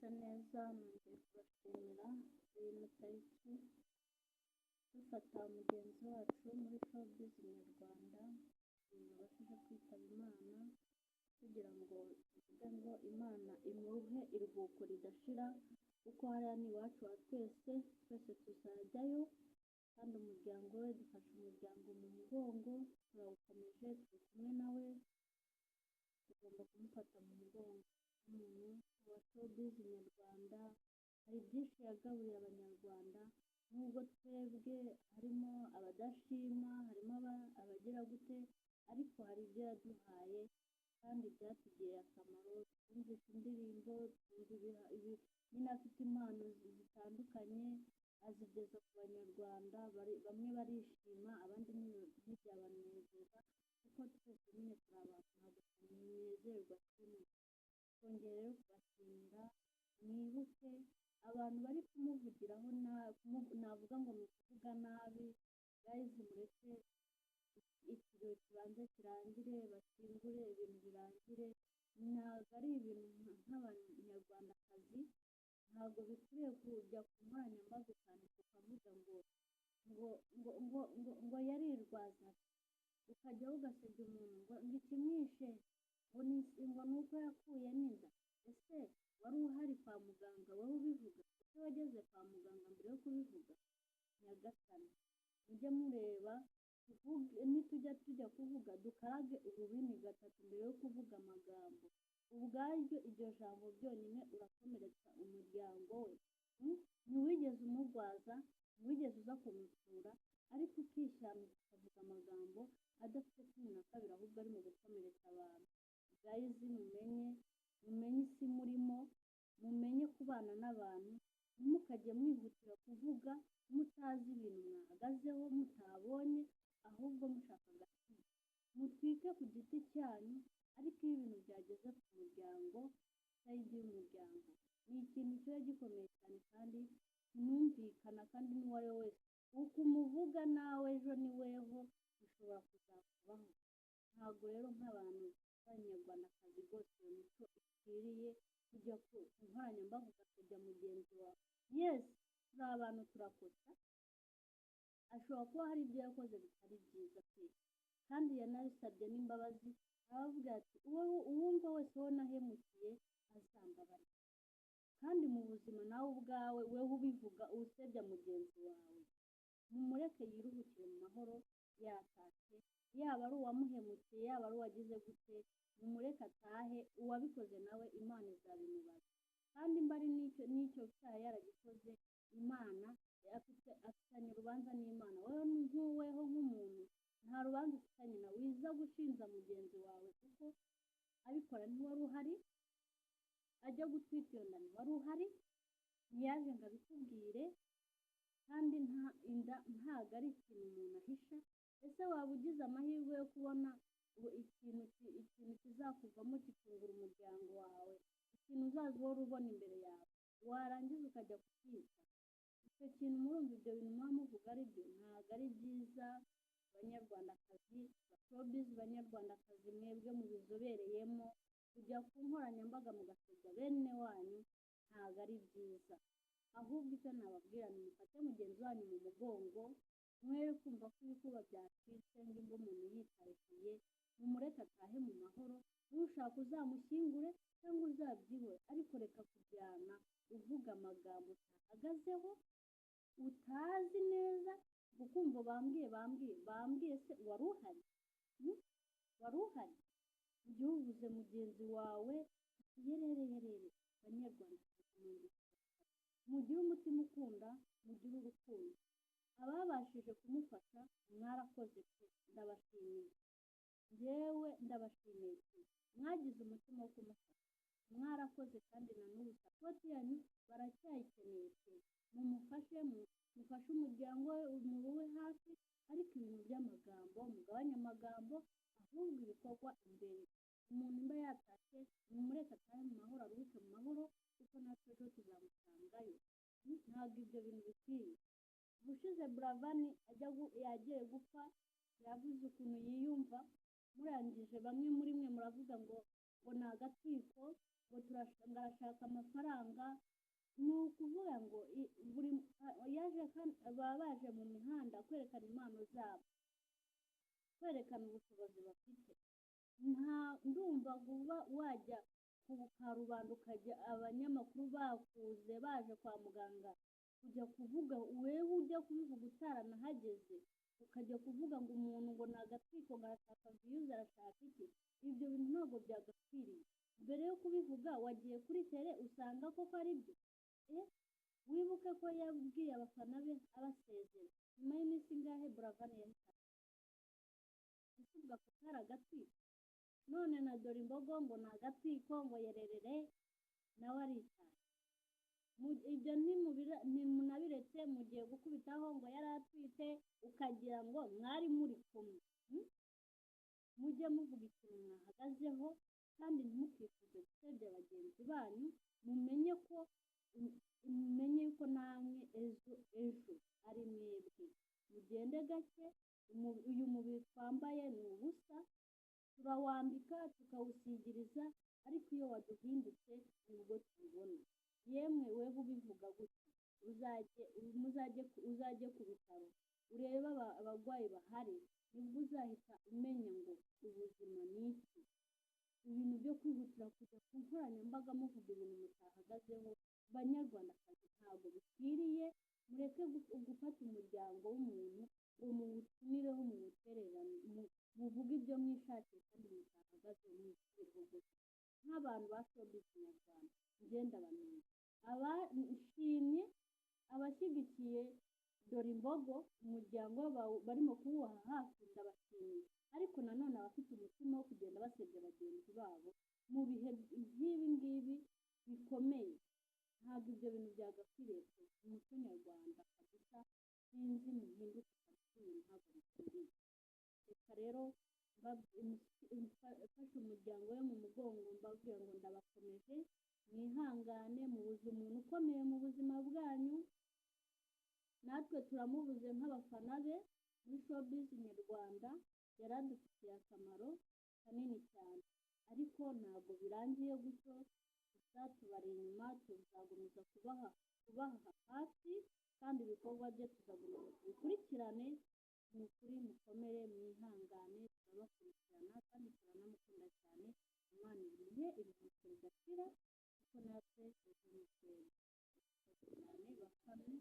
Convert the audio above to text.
Mwaramutse neza, nongeye kubashimira kuri ino tariki dufata mugenzi wacu muri showbiz nyarwanda wabashije kwitaba Imana, tugira ngo tuvuge ngo Imana imuhe iruhuko ridashira, kuko hariya ni iwacu ha twese, twese tuzajyayo, kandi umuryango we dufashe umuryango mu mugongo, turawukomeje, turi kumwe nawe, tugomba kumufata mu mugongo nk'umuntu wa showbiz nyarwanda. Hari byinshi yagaburiye Abanyarwanda, nubwo twebwe harimo abadashima, harimo abagira gute, ariko hari ibyo yaduhaye kandi byatugiriye akamaro. Twumvise indirimbo, twumva nyine afite impano zitandukanye, azigeza ku Banyarwanda, bamwe barishima, abandi ntibyabanezeza, kuko twese nyine turi abantu, ntabwo tunezerwa kimwe. Twongeye rero kubashimira, mwibuke abantu bari kumuvugiraho, navuga ngo ni ukuvuga nabi. Guys, mureke ikiriyo kibanze kirangire, bashyingure, ibintu birangire. Ntabwo ari ibintu nk'Abanyarwandakazi, ntabwo bikwiriye kujya ku nkoranyambaga ukandika ukavuga ngo yarirwazaga, ukajyaho ugasebya umuntu ngo ikimwishe ngo ni uko yakuyemo inda. Ese wari uhari kwa muganga wowe ubivuga? Ese wageze kwa muganga mbere yo kubivuga? Nyagasani, mujye mureba, nitujya tujya kuvuga dukarage ururimi gatatu mbere yo kuvuga amagambo. Ubwaryo iryo jambo byonyine urakomeretsa umuryango we. Ntiwigeze umurwaza, ntiwigeze uza kumusura, ariko ukishyanuka ukavuga amagambo adafite cumi na kabiri, ahubwo ari mu gukomeretsa abantu. Guys, mumenye isi murimo, mumenye kubana n'abantu, ntimukajye mwihutira kuvuga mutazi ibintu mwahagazeho, mutabonye, ahubwo mushaka agatwiko. Mutwike ku giti cyanyu, ariko iyo ibintu byageze ku muryango, side y'umuryango, ni ikintu kiba gikomeye cyane kandi kinumvikana, kandi n'uwo ari we wese uko umuvuga nawe ejo ni weho bishobora kuzakubaho. Ntabwo rero nk'abantu b'Abanyarwandakazi rwose iyo mico ikwiriye kujya ku nkoranyambaga ugasebya mugenzi wawe. Yes, turi abantu, turakosa, ashobora kuba hari ibyo yakoze bitari byiza pe, kandi yanabisabye n'imbabazi, aravuga ati: "Uwumva wese uwo nahemukiye azambabarire." Kandi mu buzima nawe ubwawe, wewe ubivuga usebya mugenzi wawe, mumureke yiruhukire mu mahoro, yatashye. Yaba ari uwamuhemukiye, yaba ari uwagize gute, mumureke atahe. Uwabikoze nawe Imana izabimubaza, kandi mba ari n'icyo cyaha yaragikoze, Imana afitanye urubanza n'Imana. Wowe nk'uweho nk'umuntu nta rubanza ufitanye nawe, wiza gushinja mugenzi wawe, kuko abikora ntiwari uhari, ajya gutwita iyo nda ntiwari uhari, ntiyaje ngo abikubwire, kandi nta inda ntabwo ari ikintu umuntu ahisha. Ese waba ugize amahirwe yo kubona ikintu kizakuvamo kikungura umuryango wawe, ikintu uzaza uhora ubona imbere yawe, warangiza ukajya kukica icyo kintu? Murumva ibyo bintu muba muvuga ari byo? Ntabwo ari byiza. Banyarwandakazi ba showbiz, Banyarwandakazi mwebwe mubizobereyemo, kujya ku nkoranyambaga mugasebya bene wanyu ntabwo ari byiza. Ahubwo icyo nababwira ni mufate mugenzi wanyu mu mugongo, mwere kumva ko ibikuba byacitse ngo umuntu yitahiye. Mumureke atahe mu mahoro, nushaka uzamushyingure cyangwa uzabyihore, ariko reka kujyana uvuga amagambo utahagazeho, utazi neza, ukumva bambwiye, bambwiye, bambwiye. Se wari uhari? Wari uhari igihe uvuze mugenzi wawe? Yerere yerere! Banyarwanda, mugire umutima ukunda, mugire urukundo. Ababashije kumufasha mwarakoze pe, ndabashimiye, njyewe ndabashimiye pe, mwagize umutima wo kumufasha, mwarakoze, kandi na n'ubu support yanyu baracyayikeneye pe. Mumufashe, mufashe umuryango we, mube hafi, ariko ibintu by'amagambo mugabanye amagambo, ahubwo ibikorwa imbere. Umuntu mba yatashye, mumureke atahe mu mahoro, aruhuke mu mahoro, kuko natwe ejo tuzamusangayo. Ntabwo ibyo bintu bikwiye. Ubushize Buravani yagiye gupfa, yavuze ukuntu yiyumva, murangije bamwe muri mwe muravuga ngo ni agatwiko, ngo turabizi. ngo arashaka amafaranga. Ni ukuvuga ngo buri yaje baba baje mu mihanda kwerekana impano zabo, kwerekana ubushobozi bafite. Nta ndumva kuba wajya ku karubanda ukajya abanyamakuru bakuze baje kwa muganga kujya kuvuga, wewe ujya kubivuga utaranahageze, ukajya kuvuga ngo umuntu ngo ni agatwiko, ngo arashaka views, arashaka iki. Ibyo bintu ntabwo byagakwiriye. Mbere yo kubivuga wagiye kuri terrain usanga koko ari byo? Wibuke ko yabwiye abafana be abasezera, nyuma y'iminsi ingahe Buravan yahise apfa. Ese ubwo ako kari agatwiko? None na dore imbogo ngo ni agatwiko, ngo yererere, nawe aritaye. Ibyo ntimunabiretse, mugiye gukubitaho ngo yari atwite, ukagira ngo mwari muri kumwe. Mujye muvuga ikintu mwahagazeho, kandi ntimukifuze gusebya bagenzi banyu. Mumenye yuko namwe ejo ejo ari mwebwe. Mugende gake. Uyu mubiri twambaye ni ubusa, turawambika tukawusigiriza, ariko iyo waduhindutse nibwo tubibona. Yemwe wewe ubivuga gutya, uzajye ku bitaro urebe abarwayi bahari, nibwo uzahita umenya ngo ubuzima ni iki. Ibintu byo kwihutira kujya ku nkoranyambaga muvuga ibintu mutahagazeho, banyarwandakazi, ntabwo bikwiriye. Mureke gufata umuryango w'umuntu ngo muwukinireho, muwutererane, muvuge ibyo mwishakiye kandi mutahagazeho. Mwisubireho gutya nk'abantu ba showbiz nyarwanda. Ngenda bamenya nshimye abashyigikiye dore imbogo, umuryango barimo kuwuha hafi, ndabashimiye. Ariko nanone abafite umutima wo kugenda basebya bagenzi babo mu bihe nk'ibi ngibi bikomeye, ntabwo ibyo bintu byagakwiriye pe. Umuco nyarwanda kabisa, sinzi, muhinduke kabisa, ibintu ntabwo bikwiriye. Reka rero mfashe umuryango we mu mugongo, mbabwira ngo ndabakomeje, mwihangane, mubuze umuntu ukomeye mu buzima bwanyu. Natwe turamubuze nk'abafana be muri showbiz nyarwanda, yari adufitiye akamaro kanini cyane. Ariko ntabwo birangiye gutyo gusa, tubari inyuma, tuzakomeza kubaha hafi, kandi ibikorwa bye tuzakomeza tubikurikirane. Ni ukuri mukomere, mwihangane, turabakurikirana kandi turanamukunda cyane. Imana imuhe iruhuko ridashira, kuko natwe ejo ni twebwe. Cyane bafana.